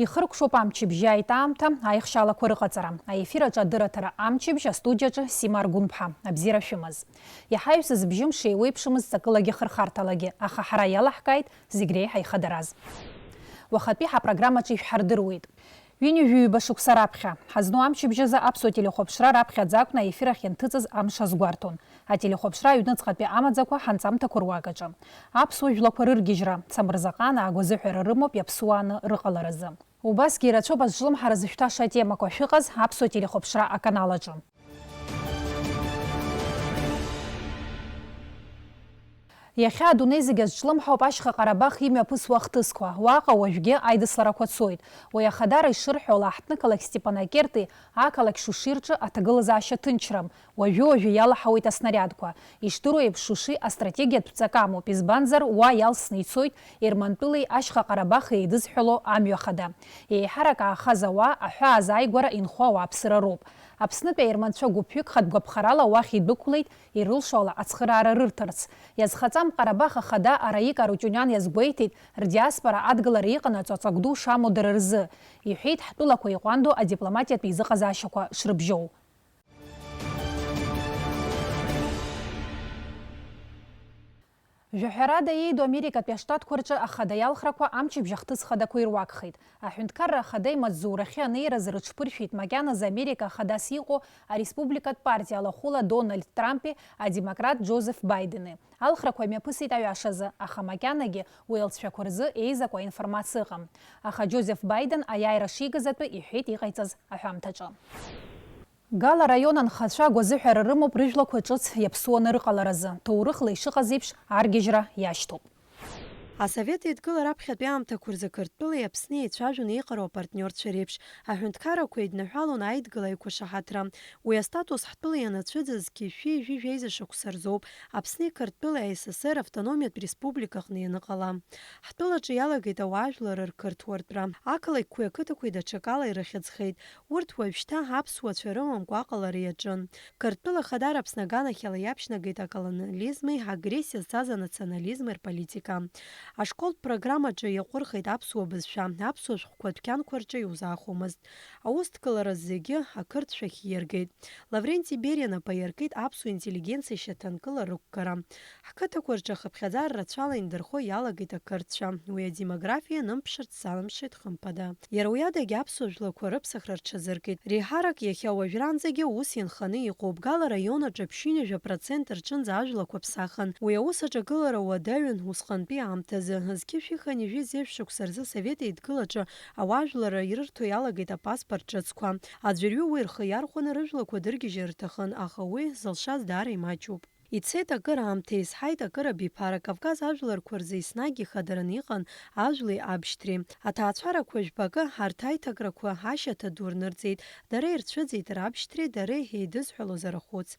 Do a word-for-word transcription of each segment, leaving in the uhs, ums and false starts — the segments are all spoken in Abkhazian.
Ихыркәшоуп амчыбжьы ааит аамҭа, аихшьалақәа рыҟаҵара. Аефир аҿы адырраҭара амчыбжь, астудиаҿы Сима Аргәынԥҳа. Абзиара шәымаз. Иаҳаҩсыз бжьымш еиуеиԥшымыз ҵакылагьы хырхарҭалагьы, аха ҳара иалаҳкааит зегь реиҳа ихадараз. Уахатәи ҳапрограммаҿы ишәҳардыруеит. Ҩынҩажәи ҩба шықәса раԥхьа ҳазну амчыбжь азы Аԥсуа телехәаԥшра раԥхьаӡа акәны аефир ахь ианҭыҵыз амш азгәарҭон. Ателехәаԥшра аҩныҵҟатәи амаӡақәа ҳанҵамҭақәа руак аҿы. Аԥсуа жәлақәа рыргьежьра, Цамырзаҟанаа агәазыҳәара рымоуп иаԥсуааны рыҟаларазы. Убасгьы ирацәоуп азҿлымҳара зышәҭаша атемақәа шәыҟаз Аԥсуа телехәаԥшра аканал аҿы. Иахьа адунеи зегьы азҿлымҳауп Ашьха Ҟарабах имҩаԥысуа ахҭысқәа. Уаҟа уажәгьы аидысларақәа цоит. Уи ахадара ишырҳәо ала, ҳҭнықалақь Степанакерти ақалақь Шуши рҿы аҭагылазаашьа ҭынчрам. Уажәы-уажәы иалаҳауеит аснариадқәа. Ишдыру еиԥш, Шуши астратегиатә ҵак амоуп, избанзар, уа иалсны ицоит Ермантәылеи Ашьха Ҟарабахи еидызҳәало амҩа хада. Еиҳарак аахаз ауаа аҳәаа азааигәара инхо ауааԥсыра роуп. Аԥснытәи аерманцәа гәыԥҩык хатә гәаԥхарала уахь идәықәлеит, ирылшо ала ацхыраара рырҭарц. Иазхаҵам Ҟарабах ахада Араик Арутиуниан иазгәеиҭеит, рдиаспора адгылара иҟанаҵо аҵак ду шамоу дара рзы, иҳәеит ҳтәылақәа иҟәандоу адипломатиатә еизыҟазаашьақәа шрыбжьоу. Жәаҳәарада иеиду Америкатәи аштатқәа рҿы ахада иалхрақәа амчыбжь ахҭыс хадақәа ируакхеит. Аҳәынҭқарра ахада имаҵзурахьы анеиразы рыҽԥыршәеит макьаназы Америка хадас иҟоу ареспубликатә партиа алахәыла Дональд Трампи адемократ Џозеф Байдени. Алхрақәа мҩаԥысит аҩашазы, аха макьанагьы уи алҵшәақәа рзы еизакуа информациа ыҟам. Аха Џозеф Байден аиааира шигаз атәы иҳәеит иҟаиҵаз аҳәамҭаҿы. Гала араион анхацәа агәазыҳәара рымоуп рыжәлақәа ҿыц иаԥсуаны рыҟаларазы, ҭоурыхла ишыҟаз еиԥш, аргьежьра иашьҭоуп. Асовет Еидгыла раԥхьатәи аамҭақәа рзы Қырҭтәылеи Аԥсни еицәажәон еиҟароу апартниорцәа реиԥш, аҳәынҭқаррақәа еиднаҳәалон аидгыла аиқәышаҳаҭра. Уи астатус ҳтәыла ианацәыӡызгьы шәи жәи жәеиза шықәса рзоуп. Аԥсни Қырҭтәылеи А С С Р автономиатә республикаҟны ианыҟала. Ҳтәылаҿы иалагеит ауаажәлар рқырҭуартәра. Ақалақьқәеи ақыҭақәеи даҽакала ирыхьӡхеит. Урҭ уажәшьҭа аԥсуацәа рымамкәа аҟалара иаҿын. Қырҭтәыла Ахадара Аԥсны аганахьала иаԥшьнагеит аколониализми агрессиа зцаз анационализми рполитика. Ашколтә программаҿы иаҟәырхит аԥсуа бызшәа, аԥсуа шәҟәқәа адәқьанқәа рҿы иузаахәомызт. Аусҭгылара зегьы ақырҭшәахь ииаргеит. Лавренти Бериа нап аиркит аԥсуа интеллигенциа шьаҭанкыла рықәгара. Ҳқыҭақәа рҿы ахыԥхьаӡара рацәала индырхо иалагеит ақырҭцәа. Уи адемографиа нымԥшырц санымшеит, хымԥада. Иара уи адагьы аԥсуа жәлақәа рыԥсахра рҽазыркит. Реиҳарак иахьа уажәраанӡагьы ус инханы иҟоуп. Гала араион аҿы ԥшьынҩажәа процент рҿынӡа ажәлақәа ԥсахын. Уи аус аҿагылара уадаҩын усҟантәи аамҭазы. Зқьышә ихынҩажәи зеижә шықәса рзы Асовет Еидгылаҿы ауаажәларра ирырҭо иалагеит апаспорт ҿыцқәа. Аӡәырҩы уи рхы иархәаны рыжәлақәа дыргьежьыр рҭахын, аха уи зылшаз даара имаҷуп. Ицеит акыр аамҭа, изҳаит акыр абиԥара. Кавказ ажәларқәа рзы еснагь ихадараны иҟан ажәлеи абшьҭреи. Аҭаацәарақәа жәбакы арҭ аиҭакрақәа ашьаҭа ду рнырҵеит, дара ирцәыӡит рабшьҭреи дареи еидызҳәалоз арахәыц.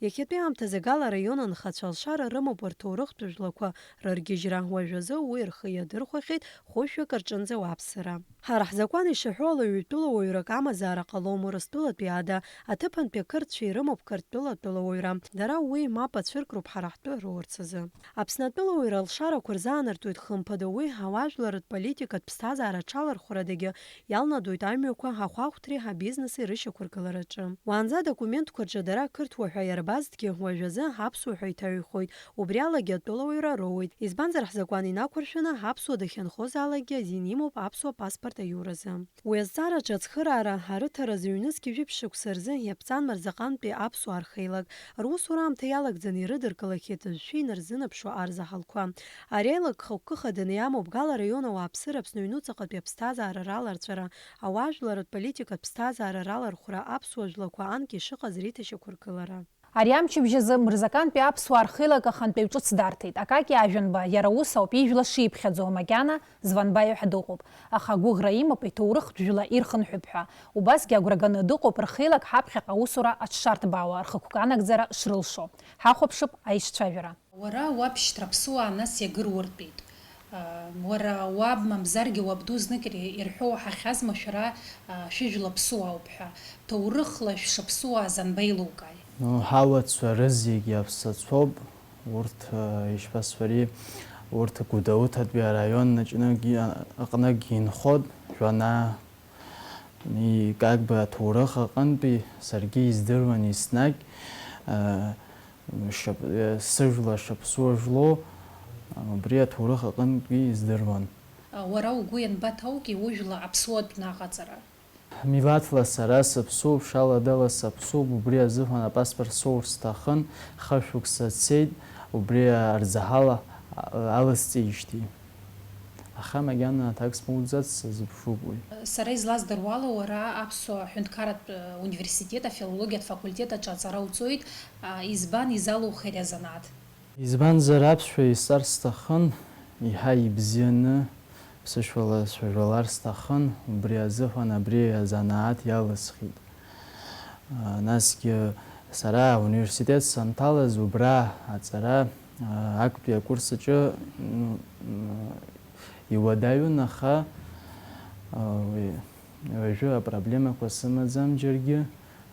Иахьатәи аамҭазы Гала араион анхацәа алшара рымоуп рҭоурыхтә жәлақәа рыргьежьра. Уажәазы уи рхы иадырхәахьеит хәышәҩык рҿынӡа ауааԥсыра. Ҳара ҳзакәан ишаҳәо ала, ҩтәыла уаҩрак амазаара ҟалом Урыстәылатәи ада, аҭыԥантәи ақырҭцәа ирымоуп Қырҭтәыла атәылауаҩра. Дара уи мап ацәыркроуп ҳара ҳтәы роурц азы. Аԥсны атәылауаҩра алшарақәа рзаанартуеит, хымԥада, уи ауаажәларратә политикатә ԥсҭазаара аҽалархәрадагьы иалнадоит амҩақәа ахәаахәҭреи абизнеси рышьақәыргылараҿы. Уаанӡа адокументқәа рҿы дара ақырҭуа ҳәа иарбазҭгьы, уажәазы аԥсуа ҳәа иҭаҩхоит. Убри алагьы атәылауаҩра роуеит, избанзар, ҳзакәан инақәыршәаны аԥсуа дахьынхоз алагьы азин имоуп аԥсуа паспорт аиуразы. Уи азҵаараҿы ацхыраара арыҭаразы ҩнызқь жәиԥшь шықәса рзы иаԥҵан Марзаҟантәи аԥсуаа рхеилак. Русура аамҭа иалагӡаны ирыдыркылахьеит жәшәи инарзынаԥшуа арзаҳалқәа. Ари аилак хықәкы хаданы иамоуп Гала араион ауааԥсыра Аԥсны аҩнуҵаҟатәи аԥсҭазаара раларҵәара, ауаажәларратә политикатә ԥсҭазаара ралархәра, аԥсуа жәлақәа анкьа ишыҟаз реиҭашьақәыргылара. Ари амчыбжь азы Мырзакантәи аԥсуаа рхеилак ахантәаҩ ҿыц дарҭеит. Акаки Ажәанба, иара ус ауп ижәла шиԥхьаӡо, макьана Званбаиа ҳәа дыҟоуп. Аха агәыӷра имоуп иҭоурыхтә жәла ирхынҳәып ҳәа. Убасгьы агәра ганы дыҟоуп рхеилак ҳаԥхьаҟа аусура аҽшарҭбаауа, рхықәкы анагӡара шрылшо. Ҳахәаԥшып аишцәажәара. Уара уабшьҭра аԥсуаа нас иагыруартәит. Уара уаб мамзаргьы уабду знык ир-, ирҳәо уаҳахьазма шәара, а, шәыжәла ԥсуаауп ҳәа? Ҭоурыхла шәшаԥсуааз анба еилукааи? Ну, ҳауацәа рызегьы аԥсацәоуп. Урҭ, а, ишԥасҳәари, урҭ Гәдоуҭатәи араион аҿынгьы, а, аҟныгьы инхоит. Ана, и, как бы, аҭоурых аҟынтәи саргьы издыруан еснагь, а, шап-, э, сыжәла шаԥсуа жлоу, а, убри аҭоурых аҟынтәи издыруан. Уара угәы ианбаҭоугеи ужәла аԥсуа тәны аҟаҵара? Милаҭла сара саԥсуп, шаладала саԥсуп, убри азыҳәан апаспорт соур сҭахын, хышықәса цеит, убри арзаҳал аласҵеижьҭеи. Аха макьана аҭак смоуӡац, сазыԥшуп уи. Сара излаздыруа ала, уара Аԥсуа ҳәынҭқарратә университет афилологиатә факультет аҿы аҵара уҵоит, избан изалухи ари азанааҭ? Избанзар, аԥсшәа исҵар сҭахын, еиҳа ибзианы ԥсышәала сажәалар сҭахын, убри азыҳәан абри азанааҭ иалысхит. Насгьы сара ауниверситет санҭалаз убра аҵара актәи акурс аҿы, м, м, иуадаҩын, аха, а, уи, уажәы апроблемақәа сымаӡам џьаргьы,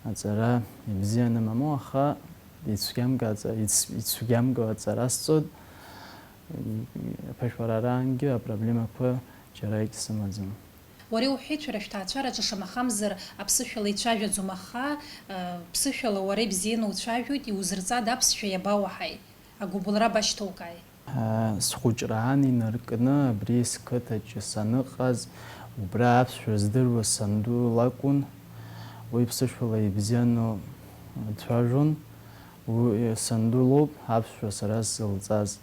аҵара ибзианы мамоу, аха ицәгьамга аҵа-, иц-, ицәгьамго аҵара сҵоит. Аԥышәарарангьы апроблемақәа џьарагь сымаӡам. Уара иуҳәеит, шәара шәҭаацәараҿы шамахамзар аԥсышәала ицәажәаӡом, аха, э, ԥсышәала уара ибзианы уцәажәоит, иузырҵада аԥсшәа иабауаҳаи? Агәыбылра башьҭоукааи? Схәыҷраан инаркны абри сқыҭаҿы саныҟаз, убра аԥсшәа здыруаз санду лакәын. Уи ԥсышәала ибзианы дцәажәон. Уи санду лоуп аԥсшәа сара сзылҵаз.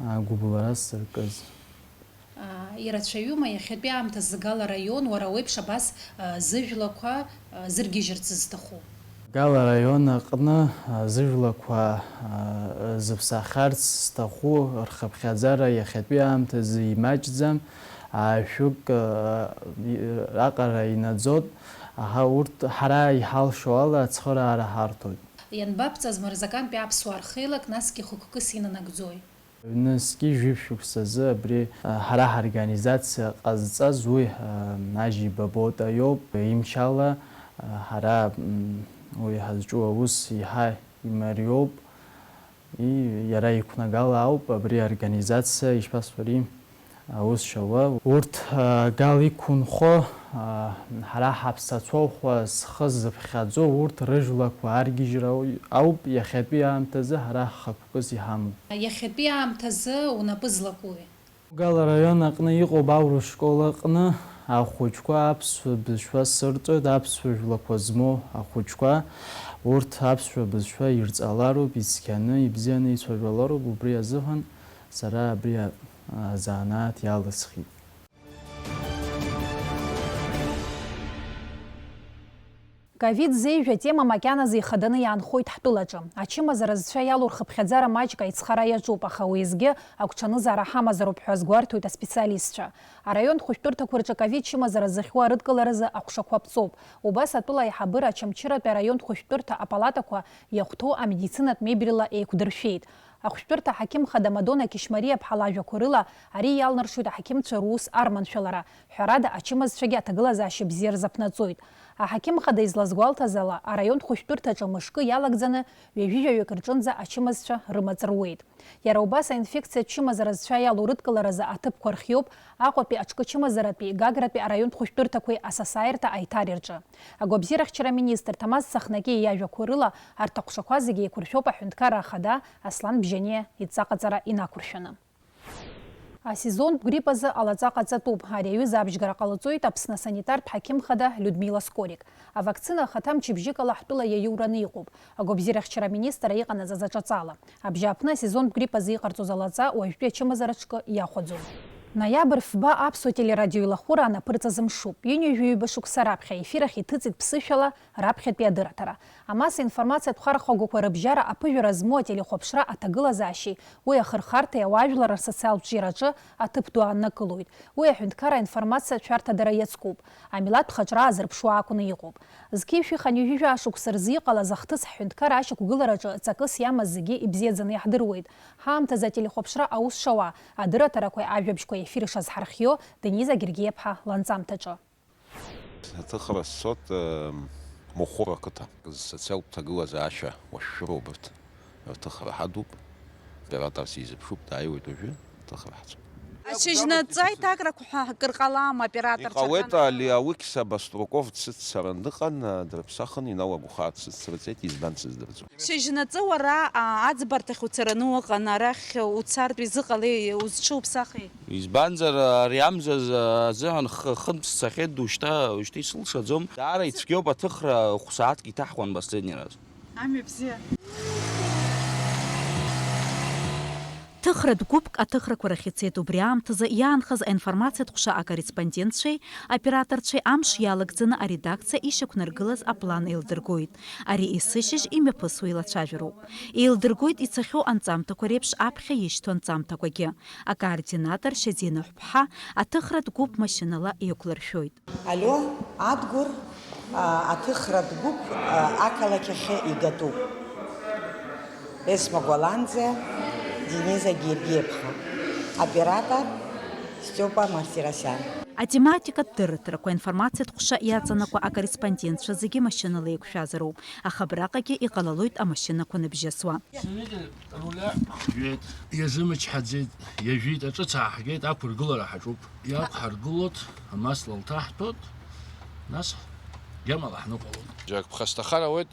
Агәыбылра сзыркыз. Ирацәаҩума иахьатәи аамҭазы Гала араион уара уеиԥш абас, а, зыжәлақәа, а, зыргьежьырц зҭаху? Гала араион аҟны, а, зыжәлақәа, а, зыԥсахарц зҭаху рхыԥхьаӡара иахьатәи аамҭазы имаҷӡам, а, шәҩык, а, и-, раҟара инаӡоит, аха урҭ ҳара иҳалшо ала ацхыраара ҳарҭоит. Ианбаԥҵаз Мырзакантәи аԥсуаа рхеилак, насгьы хықәкыс инанагӡои? Ҩнызқьи жәиԥшь шықәсазы абри, а, ҳара ҳорганизациа ҟазҵаз уи, а, Ажьи Бабота иоуп. Имчала, а, ҳара, м, уи ҳазҿу аус еиҳа имариоуп. И, иара иқәнагала ауп абри аорганизациа, ишԥасҳәари, аус шауа. Урҭ, а, Гал иқәынхо, а, ҳара ҳаԥсацәа ӷәӷәа зхы зыԥхьаӡо, урҭ рыжәлақәа аргьежьра ауп иахьатәи аамҭазы ҳара ҳхықәкыс иҳамоу. Иахьатәи аамҭазы унапы злакуи? Гал араион аҟны иҟоуп аурыс школ аҟны ахәыҷқәа аԥсуа бызшәа сырҵоит, аԥсуа жәлақәа змоу ахәыҷқәа, урҭ аԥсуа бызшәа ирҵалароуп, ицқьаны, ибзианы ицәажәалароуп, убри азыҳәан сара абри а-, азанааҭ иалысхит. Ковид зеижә атема макьаназы ихаданы иаанхоит ҳтәылаҿы. Ачымазара зцәа иалоу рхыԥхьаӡара маҷк аицхара иаҿуп, аха уеизгьы агәҽанызаара ҳамазароуп ҳәа азгәарҭоит аспециалистцәа. Араионтә хәышәтәырҭақәа рҿы ковид чымазара зыхьуа арыдкыларазы аҟәшақәа ԥҵоуп. Убас атәыла аиҳабыра Очамчыратәи араионтә хәышәтәырҭа апалатақәа иахәҭоу амедицинатә мебельла еиқәдыршәеит. Ахәшәтәырҭа аҳақьым хада Мадона Кьышьмариа-ԥҳа лажәақәа рыла, ари иалнаршоит аҳақьымцәа рус арманшәалара, ҳәарада, ачымазцәагьы аҭагылазаашьа бзиа рзаԥнаҵоит. Аҳақьым хада излазгәалҭаз ала, араионтә хәышәтәырҭаҿы мышкы иалагӡаны ҩажәи жәаҩык рҿынӡа ачымазцәа рымаҵ руеит. Иара убас аинфекциатә чымазара зцәа иалоу рыдкыларазы аҭыԥқәа рхиоуп Аҟәатәи аҿкы чымазаратәи Гагратәи араионтә хәышәтәырҭақәеи асасааирҭа Аиҭари рҿы. Агәабзиарахьчара аминистр Ҭамаз Цахнакиа иажәақәа рыла, арҭ аҟәшақәа зегьы еиқәыршәоуп Аҳәынҭқарра Ахада Аслан Бжьаниа идҵаҟаҵара инақәыршәаны. Асезонтә грипп азы алаҵа ҟаҵатәуп. Ари аҩыза абжьгара ҟалаҵоит Аԥсны асанитартә ҳақьым хада Людмила Скорик. Авакцина ахаҭа мчыбжьык ала ҳтәыла иаиураны иҟоуп. Агәабзиарахьчара аминистр иҟанаҵаз аҿаҵала. Абжьааԥны асезонтә грипп азы иҟарҵоз алаҵа уажәтәи ачымазара ҿкы иахәаӡом. Ноиабр фба аԥсуа телерадиоилахәыра анаԥырҵаз мшуп. Ҩынҩажәи ҩба шықәса раԥхьа аефир ахь иҭыҵит ԥсышәала раԥхьатәи адырраҭара. Амасса информациатә хархәагақәа рыбжьара аԥыжәара змоу ателехәаԥшра аҭагылазаашьеи уи ахырхарҭеи ауаажәлар рсоциалтә ҿиараҿы аҭыԥ ду ааннакылоит. Уи аҳәынҭқарра аинформациатә шәарҭадара иацкуп, амилаҭтә хаҿра аазырԥшуа акәны иҟоуп. Зқьи жәшәи хынҩажәи жәаа шықәса рзы иҟалаз ахҭыс ҳҳәынҭқарра ашьақәгылараҿы ҵакыс иамаз зегьы ибзиаӡаны иаҳдыруеит. Ҳаамҭазы ателехәаԥшра аус шауа, адырраҭарақәеи ажәабжьқәеи аефир ишазҳархио Дениза Гергиаԥҳа ланҵамҭаҿы. Аҭыхра сцот, э, Махәыр ақыҭа. Зсоциалтә ҭагылазаашьа уашәшәыроуп урҭ. Рҭыхра ҳадуп. Операторс изыԥшуп, дааиуеит уажәы, аҭыхра ҳцоит. Шьыжьнаҵы аиҭакрақәа ҳәа акыр ҟалама, операторцәа? Иҟалеит, али Алекса Баструков дсыццаран дыҟан, дрыԥсахын, Инал Агәхаа дсыццарҵеит, избан сыздырӡом. Шьыжьнаҵы уара, а, аӡбарҭахь уцараны уҟан, арахь уцартә изыҟалеи, узҽуԥсахи? Избанзар, ари амза азы-, азыҳәан х-, хынтә сцахьеит, ушьҭа, ушьҭа исылшаӡом. Даара ицәгьоуп аҭыхра, хә-сааҭк иҭаҳхуан последний раз. Амҩа бзиа. Ҭыхратә гәыԥк аҭыхрақәа рахь ицеит. Убри аамҭазы иаанхаз аинформациатә ҟәша акорреспондентцәеи аоператорцәеи амш иалагӡаны аредакциа ишьақәнаргылаз аплан еилдыргоит. Ари есышьыжь имҩаԥысуа еилацәажәароуп. Еилдыргоит ицахьоу анҵамҭақәа реиԥш аԥхьа ишьҭоу анҵамҭақәагьы. Акоординатор Шьазина Ҳәԥҳа аҭыхратә гәыԥ машьынала еиқәлыршәоит. Алио, Адгәыр, а, аҭыхратә гәыԥ, а, ақалақь ахьы игатәуп. Есма Гәаланӡиа, Дениза Гергиаԥҳа. Оператор, Степа Мартиросян. Атематикатә дырраҭарақәа, аинформациатә ҟәша иаҵанакуа акорреспондентцәа зегьы машьынала еиқәшәазароуп, аха абраҟагьы иҟалалоит амашьынақәа ныбжьасуа. Руля. Жәеит, иазымычҳаӡеит, иажәит, аҿыц ааҳгеит, ақәыргылара ҳаҿуп. Иақәҳаргылоит, амасло лҭаҳтәоит, нас гьамала ҳныҟәалоит. Џьарак ԥхасҭахар ауеит,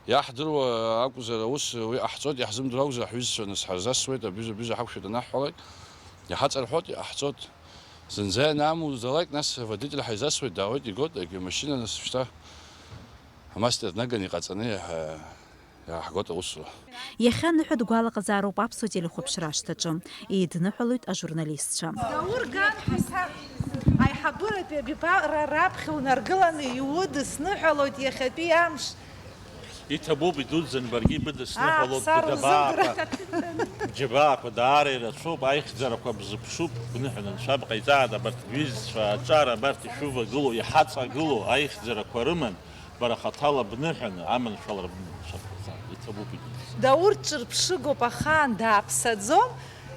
иаҳдыруа акәзар, аус уи ҟаҳҵоит, иаҳзымдыруа акәзар, ҳҩызцәа нас ҳарзасуеит, абҩыза-бҩыза ҳақәшәеит анаҳҳәалак, иҳаҵарҳәоит, иҟаҳҵоит. Зынӡа ианаамуӡалак, нас аводитель ҳаизасуеит, даауеит, игоит, агьи амашьына нас шьҭа амастер днаганы иҟаҵаны иаҳа-, Иааҳгоит аусура. Иахьа ныҳәатә гәалаҟазаароуп аԥсуа телехәаԥшра ашҭаҿы. Еидныҳәалоит ажурналистцәа. Даур Ганқәиҭа аиҳабыратәи абиԥара раԥхьа унаргыланы иудысныҳәалоит иахьатәи амш. Иҭабуп, идуӡӡан, баргьы ибыдысныҳәалоит, аа, ԥсар быда баақәа, узымдыруа. Џьабаақәа даара ирацәоуп, аихьӡарақәа бзыԥшуп, бныҳәа анцәа бҟаиҵааит, абарҭ бҩызцәа аҿар, абарҭ ишәывагылоу, иҳаҵагылоу аихьӡарақәа рыман. Бара хаҭала бныҳәаны аманшәалара бымшәан, иҭабуп идуӡӡа. Даур ҿырԥшыгоуп, ахаан дааԥсаӡом,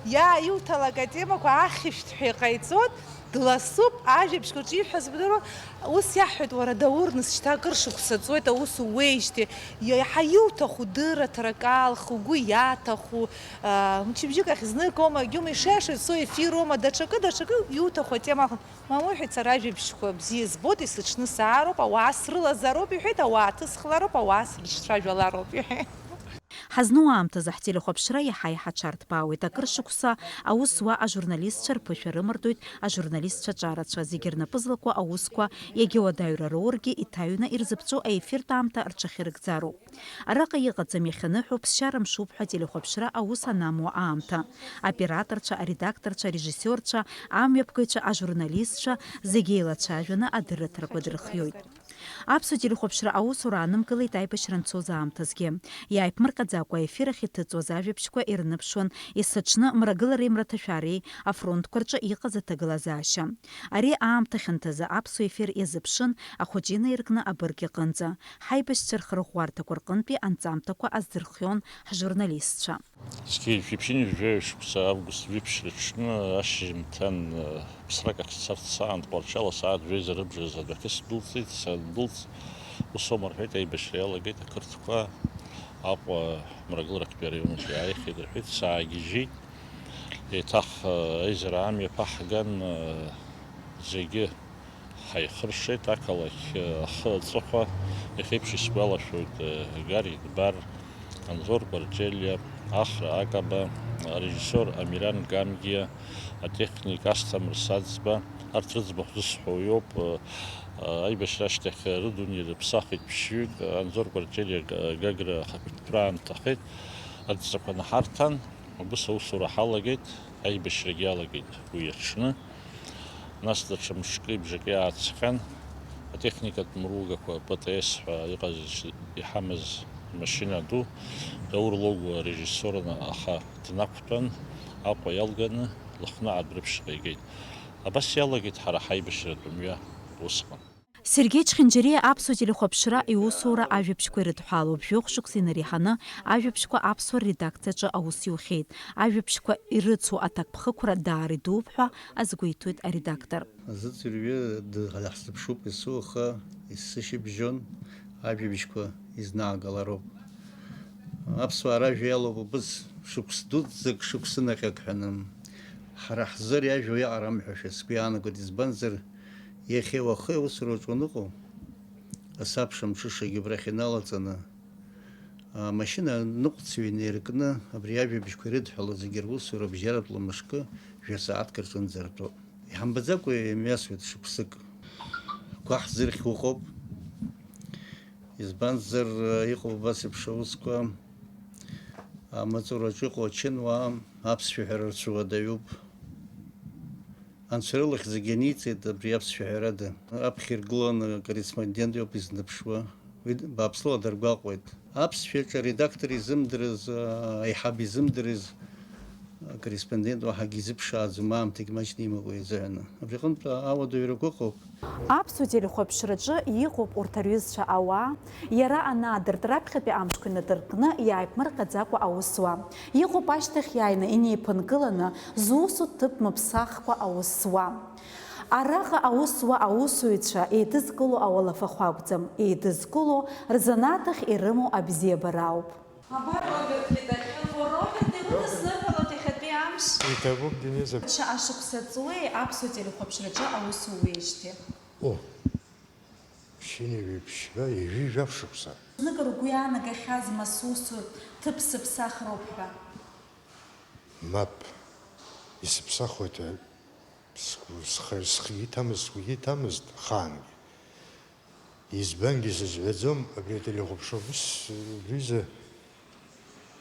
иааиуҭалак атемақәа ахьышәҭҳәа иҟаиҵоит, дласуп, ажәабжьқәа рҿы ииҳәаз бдыруа, ус иаҳҳәоит, уара, Даур, нас шьҭа акыр шықәса ҵуеит аус ууеижьҭеи, иаҳа иуҭаху дырраҭарак аалх, угәы иаҭаху, аа, мчыбжьык ахь знык оума, егьоума ишиашоу ицо ефир оума, даҽакы, даҽакы иуҭаху атема аалхны. Мамоу, иҳәеит, сара ажәабжьқәа бзиа збоит, есыҽны саароуп, ауаа срылазароуп, иҳәеит, ауаа ҭысхлароуп, ауаа срыҿцәажәалароуп, иҳәеит. Ҳазну аамҭазы ҳтелехәаԥшра иаҳа-иаҳа ҽарҭбаауеит. Акыр шықәса аус зуа ажурналистцәа рԥышәа рымардоит ажурналистцәа ҿарацәа, зегьы рнапы злаку аусқәа, иагьа уадаҩра роургьы, иҭаҩны ирзыԥҵәо аефиртә аамҭа рҽахьырыгӡароуп. Араҟа иҟаӡам иахьаныҳәо ԥсшьара мшуп ҳәа ателехәаԥшра аус анамуа аамҭа. Аоператорцәа, аредакторцәа, арежиссиорцәа, амҩаԥгаҩцәа, ажурналистцәа зегьы еилацәажәаны адырраҭарақәа дырхиоит. Аԥсуа телехәаԥшра аусура аанымгылеит аибашьра анцоз аамҭазгьы. Иааиԥмырҟьаӡакәа аефир ахь иҭыҵуаз ажәабжьқәа ирныԥшуан есыҽны мрагылареи мраҭашәареи афронтқәа рҿы иҟаз аҭагылазаашьа. Ари аамҭа хьанҭазы аԥсуа ефир иазыԥшын ахәыҷы инаиркны абырг иҟынӡа. Ҳаибашьцәа рхырӷәӷәарҭақәа рҟынтәи анҵамҭақәа аздырхион ҳжурналистцәа. Зқьи жәшәи ԥшьынҩажәи жәаҩа шықәса август жәиԥшь рыҽны ашьыжьымҭан, э, ԥсрак ахь сцарц саан Тҟәарчал асааҭ жәеиза рыбжазы адәахьы сдәылҵит, сандәылҵ, ус аума рҳәеит, аибашьра иалагеит ақырҭқәа Аҟәа мрагыларахьтәи араионаҿ иааихьеит рҳәеит, саагьежьит, еиҭах, э, аизара амҩа ԥаҳган, э, зегьы Ҳаихыршеит ақалақь ахы аҵыхәа, иахьеиԥш исгәалашәоит, Гарри Дбар, Анзор Гәарҷелиа, Ахра Акаба, арежиссиор Амиран Гамгиа, атехник Асҭамыр Саӡба, арҭ рыӡбахә зысҳәо иоуп. Аибашьра ашьҭахь рыдунеи рыԥсахит ԥшьҩык, Анзор Гәарҷелиа Гагра ахақәиҭтәра аанҭахеит, адҵақәа наҳарҭан, убыс аусура ҳалагеит, аибашьрагьы иалагеит уи аҽны. Нас даҽа мшки бжаки ааҵхьан, атехникатә мыругақәа П Т С ҳәа иҟаз, иҳамаз машьына ду, Даур Логәуа арежиссорны аха днақәтәан, Аҟәа иалганы Лыхны Адрыԥшьҟа игеит. Абас иалагеит ҳара ҳаибашьратә мҩа усҟан. Сергеи Чхинџьариа аԥсуа телехәаԥшра иусура ажәабжьқәа ирыдҳәалоуп. Жәохә шықәса инареиҳаны ажәабжьқәа аԥсуа редакциаҿы аус иухьеит. Ажәабжьқәа ирыцу аҭакԥхықәра даара идууп ҳәа азгәеиҭоит аредактор. Азыӡырҩы д-, ҳзыԥшуп есуаха, есышьыбжьон ажәабжьқәа изнаагалароуп. Аԥсуаа ражәа иалоуп убыс шықәс дуӡӡак, шықәсынаҟьак ҳәа ным-, Ҳара ҳзы ари ажәа уиаҟара амҳәашәа сгәы иаанагоит, избанзар, иахьеи уахеи аусураҿы уаныҟоу, асабша мҽышагьы убрахь иналаҵаны, амашьына ныҟәцаҩ инеиркны, абри ажәабжьқәа ирыдҳәалоу зегьы русура абжьаратәла мышкы, жәа сааҭк рҿынӡа ртәоуп. Иҳамбаӡакәа имҩасуеит шықәсык. Агәаҳ зырхьу ыҟоуп. Избанзар, иҟоуп абас еиԥш аусқәа, амаҵураҿы иҟоу ачынуаа аԥсшәа ҳәара рцәыуадаҩуп. Анцәа рылахь зегьы аниҵеит абри аԥсшәа ҳәарада. Аԥхьа иргыланы акорреспондент иоуп изныԥшуа. Уи бааԥсыла даргәаҟуеит. Аԥсшәаҿы аредактор изымдырыз, аиҳаб изымдырыз акорреспондент уаҳагьы изыԥшааӡом, аамҭагь маҷны имоуп уи азыҳәаны. Абри аҟынтә ауадаҩрақәа ыҟоуп. Аԥсуа телехәаԥшраҿы иҟоуп урҭ рҩызцәа ауаа, иара анаадырт раԥхьатәи амшқәа инадыркны иааиԥмырҟьаӡакәа аус зуа. Иҟоуп ашьҭахь иааины инеиԥынкыланы зусу ҭыԥ мыԥсахкәа аус зуа. Араҟа аус зуа аусуҩцәа еидызкыло ауалафахә акәӡам, еидызкыло рзанааҭ ахь ирымоу абзиабара ауп. Абар Робертгьы дахьыҟоу. Роберт, иудысныҳәалоит иахьатәи амш? Иҭабуп, Дениза. Даҽа ашықәса ҵуеи аԥсуа телехәаԥшраҿы аус ууеижьҭеи? О, ԥшьынҩажәи ԥшьба, ҩажәи жәаф шықәса. Знык ргәы иаанагахьазма сусу ҭыԥ сыԥсахроуп ҳәа? Мап, исыԥсахуеит ҳәа сгәы, схы, схы иҭамызт, сгәы иҭамызт ахаангьы. Избангьы сызҳәаӡом, абри ателехәаԥшра ус, рҩыза,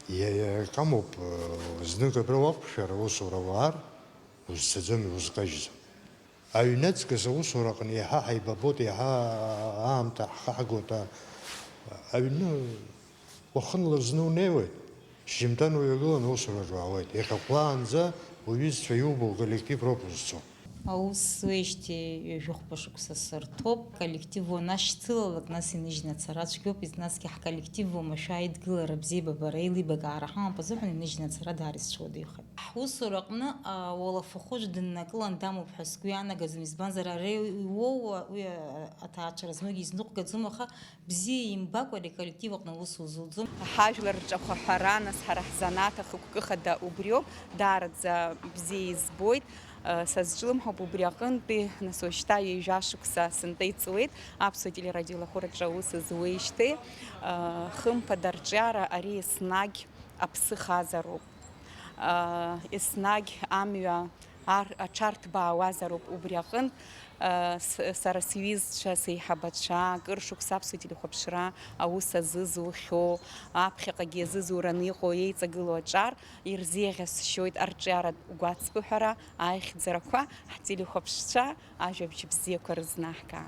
иа-, иа-, иакамоуп, знык абра уақәшәар, аусура уаар, узцаӡом, иузкажьӡом. Аҩныҵкыс аусураҟны иаҳа ҳаибабоит, иаҳа аамҭа ҳхаҳгоит, а-, аҩны уахынла зны унеиуеит, шьжьымҭан уҩагыланы аусураҿы уаауеит. Иахьахәлаанӡа уҩызцәа иубо аколлектив роуп узцо. Аус зуеижьҭеи ҩажәи хәба шықәса сырҭоуп. Коллектив уанашьцылалак, нас иныжьны ацара цәгьоуп, насгьы ҳколлектив уамашәа аидгылара, абзиабара, еилибакаара ҳамоуп азыҳәан иныжьны ацара даара исцәуадаҩхеит. Ҳусураҟны, а, уалафахәы аӡә дыннакылан дамоуп ҳәа сгәы иаанагаӡом, избанзар, ара иуоуа уи, а, аҭаацәара знугьы изныҟәгаӡом, аха бзиа имбакәа ари аколлектив аҟны аус узуӡом. Ҳажәлар рҿахәаҳәара, нас, ҳара ҳзанааҭ ахықәкы хада убриоуп, даараӡа бзиа избоит, а, сазҿлымҳауп убри аҟынтәи, нас, уажәшьҭа ҩажәа шықәса сынтәа иҵуеит аԥсуа телерадиолахәыраҿы аус зуеижьҭеи, а, хымԥада арҿиара ари еснагь аԥсы хазароуп. Еснагь амҩа ар-, аҽарҭбаауазароуп убри аҟынтә, с-, сара сҩызцәа, сеиҳабацәа, акыр шықәса аԥсуа телехәаԥшра аус азызухьоу, аԥхьаҟагьы иазызураны иҟоу еиҵагылоу аҿар ирзеиӷьасшьоит арҿиаратә гәацԥыҳәара, аихьӡарақәа, ҳтелехәаԥшцәа ажәабжь бзиақәа рызнаҳга.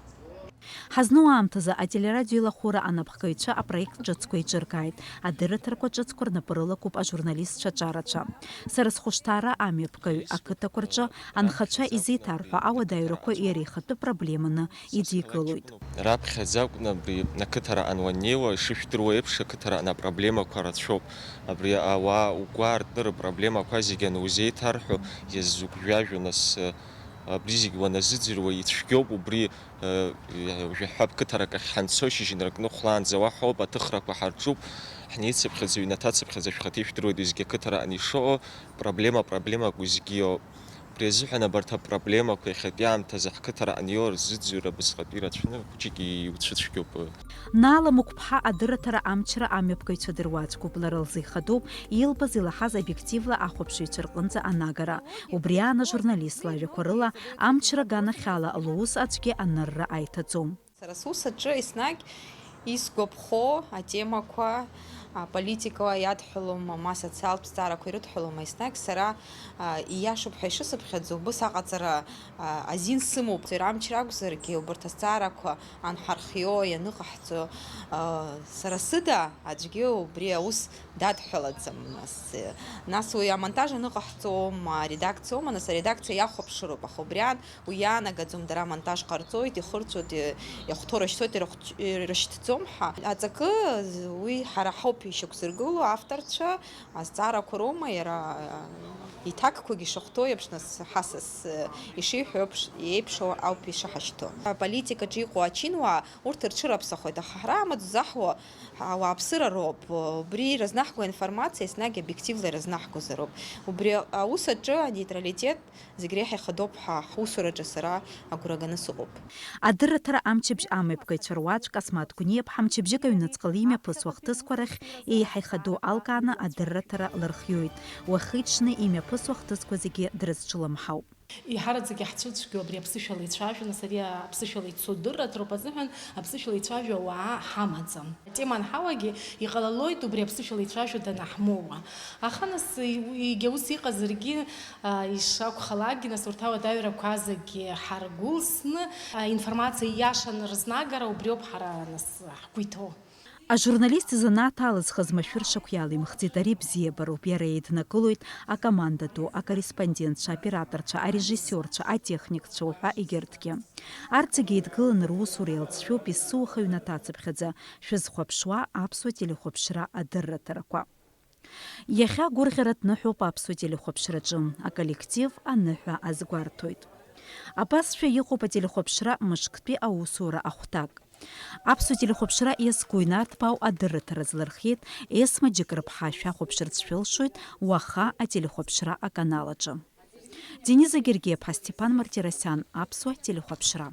Ҳазну аамҭазы ателерадиоеилахәыра анапхгаҩцәа апроект ҿыцқәа еиҿыркааит, адырраҭарақәа ҿыцқәа рнапы рылакуп ажурналистцәа аҿарацәа. Сара схәышҭаара амҩаԥгаҩ ақыҭақәа рҿы анхацәа изеиҭарҳәо ауадаҩрақәа иара ихатәы проблеманы идикылоит. Раԥхьаӡа акәны абри ақыҭараҟны уаннеиуа, ишыжәдыруа еиԥш, ақыҭараҟны апроблемақәа рацәоуп. Абри ауаа угәы аартны рыпроблемақәа зегьы анузеиҭарҳәо, иаззыгәжәажәо, нас, абри зегь уаназыӡырҩуа ицәгьоуп, убри Жәаҳәа қыҭарак ахь ҳанцо, шьыжьынрак ныхәлаанӡа уаҳа ауп, аҭыхрақәа ҳарҿуп, ҳнеицыԥхьаӡа, ҩнаҭацыԥхьаӡа, шәхаҭа ишәдыруеит уеизгьы ақыҭараҟны ишыҟоу, проблема проблемак уеизгьы иоуп. Убри азыҳәан абарҭ апроблемақәа иахьатәи аамҭазы ҳқыҭараҟны иоур зыӡырҩра бызҟатәи рацәаны хәыҷык иуцәыцәгьоуп. Наала Мықәԥҳа адырраҭара Амчра амҩаԥгаҩцәа дыруаӡәкуп, лара лзы ихадоуп илбаз-илаҳаз обиективла ахәаԥшыҩцәа рҟынӡа анагара. Убри аан ажурналист лажәақәа рыла, Амчра аганахьала лус аӡәгьы анырра аиҭаӡом. Сара сус аҿы еснагь исгәаԥхо атемақәа, а, политикала иадҳәалома, ма социалтә зҵаарақәа ирыдҳәалома, еснагь сара, а, ииашоуп ҳәа ишысыԥхьаӡо, убыс аҟаҵара, а, азин сымоуп. Сара Амчра акәзаргьы, убарҭ азҵаарақәа анҳархио, ианыҟаҳҵо, а, сара сыда аӡәгьы убри аус дадҳәалаӡам, нас, нас уи амонтаж аныҟаҳҵома, аредакциоума, нас аредакциа иахәаԥшыроуп, аха убри аан уи иаанагаӡом, дара амонтаж ҟарҵоит, ихырҵәоит, и-, иахәҭоу рышьҭоит, ирыхәҭ-, ирышьҭӡом ҳәа. Аҵакы уи ҳара ҳауп Ишьақәзыргыло авторцәа азҵаарақәа роума, иара, а, иҭакқәагьы шахәҭоу еиԥш, нас, ҳасас, э, ишиҳәо еиԥш, еиԥшу ауп ишаҳашьҭоу. Аполитикаҿы иҟоу ачинуаа урҭ рҽырыԥсахуеит, аха ҳара амаҵ заҳуа ауааԥсыра роуп. Убри ирызнаҳго аинформациа еснагь обиективла ирызнаҳгозароуп. Убри аус аҿы анейтралитет зегь реиҳа ихадоуп ҳәа ҳусураҿы сара агәра ганы сыҟоуп. Адырраҭара амчыбжь амҩаԥгаҩцәа руаӡәк Асмаҭ Гәниаԥҳа мчыбжьык аҩныҵҟала имҩаԥысуа ахҭысқәа рахь еиҳа ихадоу алкааны адырраҭара лырхиоит. Уахи-ҽни имҩаԥысуа ахҭысқәа зегьы дрызҿлымҳауп. Еиҳараӡак иаҳцәыцәгьоу абри аԥсышәала ицәажәо, нас ари аԥсышәала ицо дырраҭароуп азыҳәан, аԥсышәала ицәажәо ауаа ҳамаӡам. Атема анҳауагьы, иҟалалоит убри аԥсышәала ицәажәо данаҳмоуа. Аха нас, и-, егьа ус иҟазаргьы, а, ишакәхалакгьы, нас урҭ ауадаҩрақәа зегьы ҳаргәылсны, а, информациа ииашаны рызнагара убриоуп ҳара, нас, ҳгәы иҭоу. Ажурналист изанааҭ алызхыз машәыршақә иалимхӡеит, ари бзиабароуп, иара еиднакылоит акоманда ду, акорреспондентцәа, аоператорцәа, арежиссиорцәа, атехникцәа уҳәа егьырҭгьы. Арҭ зегьы еидгыланы русура иалҵшәоуп, есыуаха ҩнаҭацыԥхьаӡа шәызхәаԥшуа аԥсуа телехәаԥшра адырраҭарақәа. Иахьа агәырӷьаратә ныҳәоуп аԥсуа телехәаԥшраҿы, аколлектив аныҳәа азгәарҭоит. Абасшәа иҟоуп ателехәаԥшра мышктәи аусура ахәҭак. Аԥсуа телехәаԥшра иазку инарҭбаау адырраҭара азлырхиеит Есма Џьыкрыԥҳа, шәахәаԥшырц шәылшоит уаха ателехәаԥшра аканал аҿы. Дениза Гергиаԥҳа, Степан Мартиросиан, аԥсуа телехәаԥшра.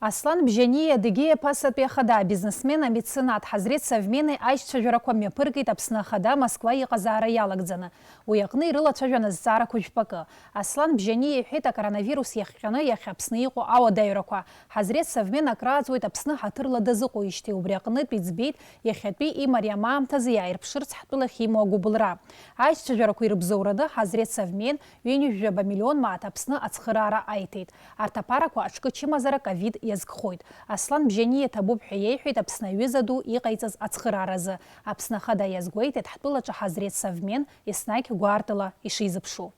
Аслан Бжьаниа Адыгеиа ԥасатәи ахада, абизнесмен, амеценат Ҳазреҭ Савмени аишьцәажәарақәа мҩаԥыргеит Аԥсны Ахада Москва иҟазаара иалагӡаны. Уи аҟны ирылацәажәан азҵаарақәа жәпакы. Аслан Бжьаниа иҳәеит, акоронавирус иахҟьаны иахьа Аԥсны иҟоу ауадаҩрақәа. Ҳазреҭ Савмен акрааҵуеит Аԥсны ҳаҭырла дазыҟоуижьҭеи, убри аҟнытә иӡбеит иахьатәи имариам аамҭазы иааирԥшырц ҳтәылахь имоу агәыбылра. Аишьцәажәарақәа ирыбзоураны Ҳазреҭ Савмен ҩынҩажәаба миллион мааҭ Аԥсны ацхыраара аиҭеит. Арҭ аԥарақәа аҿкы чымазара ковид иазкхоит. Аслан Бжьаниа иҭабуп ҳәа иеиҳәеит Аԥсны аҩыза ду иҟаиҵаз ацхырааразы. Аԥсны Ахада иазгәеиҭеит ҳтәылаҿы Ҳазреҭ Савмен еснагь гәаартыла ишизыԥшу.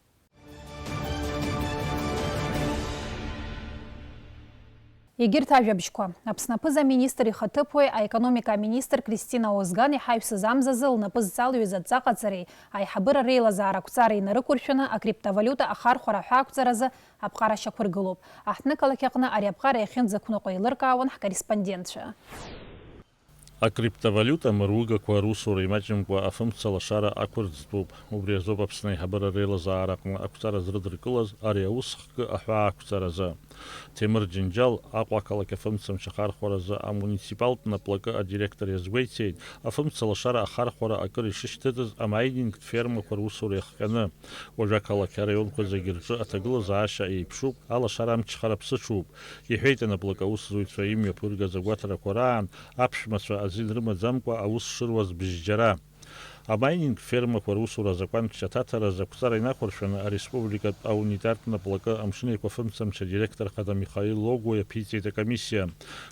Егьырҭ ажәабжьқәа. Аԥсны аԥыза-министр ихаҭыԥуаҩ, аекономика аминистр Кристина Озган иҳаҩсыз амзазы лнапы зҵалҩыз адҵаҟаҵареи аиҳабыра реилазаара ақәҵара инарықәыршәаны акриптовалиута ахархәара аҳәаақәҵаразы аԥҟара шьақәыргылоуп. Аҳҭнықалақь аҟны ари аԥҟара иахьынӡақәныҟәо еилыркаауан ҳкорреспондентцәа. Акриптовалиута мыругақәа русура имаҷымкәа афымца лашара ақәырӡтәуп. Убри азоуп Аԥсны аиҳабыра реилазаараҟны ақәҵара зрыдыркылаз ари аус хкы аҳәаақәҵаразы. Ҭемыр Џьынџьал Аҟәа ақалақь афымцамч ахархәаразы амуниципалтә наплакы адиректор иазгәеиҭеит, афымца лашара ахархәара акыр ишышьҭыҵыз амайнинг фермақәа русура иахҟьаны. Уажәы ақалақь араионқәа зегьы рҿы аҭагылазаашьа еиԥшуп, алашара амчхара ԥсыҽуп, иҳәеит анаплакы аусзуҩцәа имҩаԥыргаз агәаҭарақәа раан аԥшәмацәа азин рымаӡамкәа аус шыруаз бжьџьара. Амайнинг фермақәа русура азакәантә шьаҭаҭара азы ақәҵара инақәыршәаны ареспубликатә аунитартә наплакы амшын еиқәафымцамч адиректор хада Михаил Логуа иаԥиҵеит акомиссиа.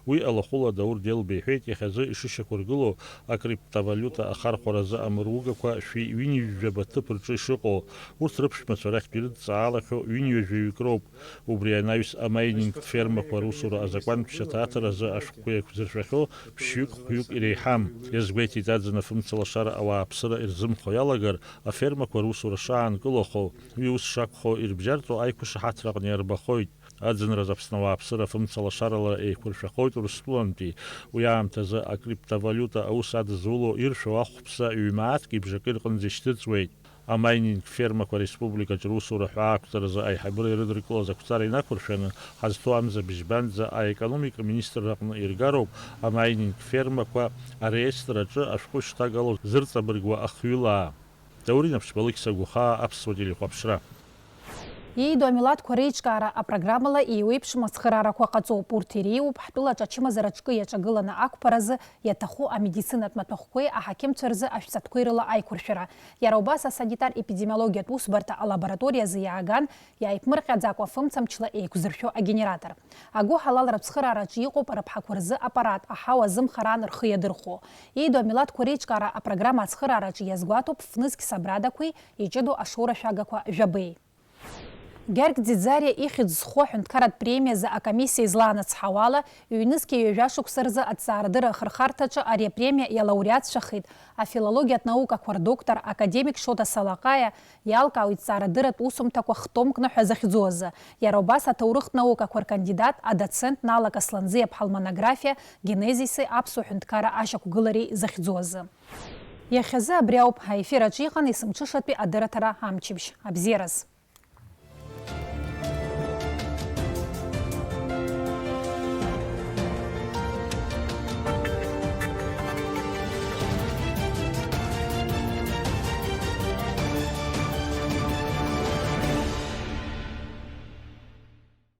Уи алахәыла Даур Делба иҳәеит, иахьазы ишышьақәыргылоу акриптовалиута ахархәаразы амыругақәа шәи ҩынҩажәаба ҭыԥ рҿы ишыҟоу, урҭ рыԥшәмацәа рахьтә ирыдҵаалахьоу ҩынҩажәаҩык роуп. Убри анаҩс амайнинг фермақәа русура азакәантә шьаҭаҭаразы ашәҟәқәа еиқәзыршәахьоу ԥшьҩык-хәҩык иреиҳам. Иазгәеиҭеит, аӡын афымца лашара ауааԥсыра ирзымхо иалагар, афермақәа русура шаанкылахо, уи ус шакәхо ирыбжьарҵо аиқәышаҳаҭраҟны иарбахоит. Аӡынраз Аԥсны ауааԥсыра афымца лашарала еиқәыршәахоит Урыстәылантәи. Уи аамҭазы акриптовалиута аус адызуло иршәу ахәԥса ҩ-мааҭк ибжакы рҟынӡа ишьҭыҵуеит. Амайнинг фермақәа республикаҿы русура ҳәаақәҵаразы аиҳабыра ирыдыркылаз ақәҵара инақәыршәаны, ҳазҭоу амза быжьбанӡа аекономика министрра аҟны иргароуп амайнинг фермақәа ареестр аҿы ашәҟәы шьҭагало зырҵабыргуа ахҩылаа. Даур Инаԥшьба, Алықьса Гәахаа, Аԥсуа телехәаԥшра. Иеидоу амилаҭқәа реиҿкаара апрограммала еиуеиԥшым ацхыраарақәа ҟаҵоуп. Урҭ иреиуоуп ҳтәылаҿы ачымазара аҿкы иаҿагыланы ақәԥаразы иаҭаху амедицинатә маҭәахәқәеи аҳақьымцәа рзы ашәҵатәқәеи рыла аиқәыршәара. Иара убас асанитар-епидемиологиатә усбарҭа алабораториазы иааган, иааиԥмырҟьаӡакәа фымцамчла еиқәзыршәо агенератор. Агәыҳалалра ацхыраараҿы иҟоуп рыԥҳақәа рзы аппарат, аҳауа азымхараан рхы иадырхәо. Иеидоу амилаҭқәа реиҿкаара апрограмма ацхыраараҿы иазгәаҭоуп фнызқь сабрадақәеи иҷыдоу ашоурашәагақәа жәабеи. Гьаргь Ӡиӡариа ихьӡ зху аҳәынҭқарратә премиазы акомиссиа излаанацҳауала, ҩнызқьи ҩажәа шықәса рзы аҭҵаарадырра ахырхарҭаҿы ари апремиа иалауреатцәахеит афилологиатә наукақәа рдоктор, академик Шоҭа Салаҟаиа, иалкаау иҭҵаарадырратә усумҭақәа хтомкны ҳәа захьӡу азы, иара убас аҭоурыхтә наукақәа ркандидат, адоцент Нала Касланӡиаԥҳа лмонографиа Генезиси аԥсуа ҳәынҭқарра ашьақәгылареи захьӡу азы. Иахьазы абри ауп, аефир аҿы иҟан есымҽышатәи адырраҭара Амчыбжь. Абзиараз!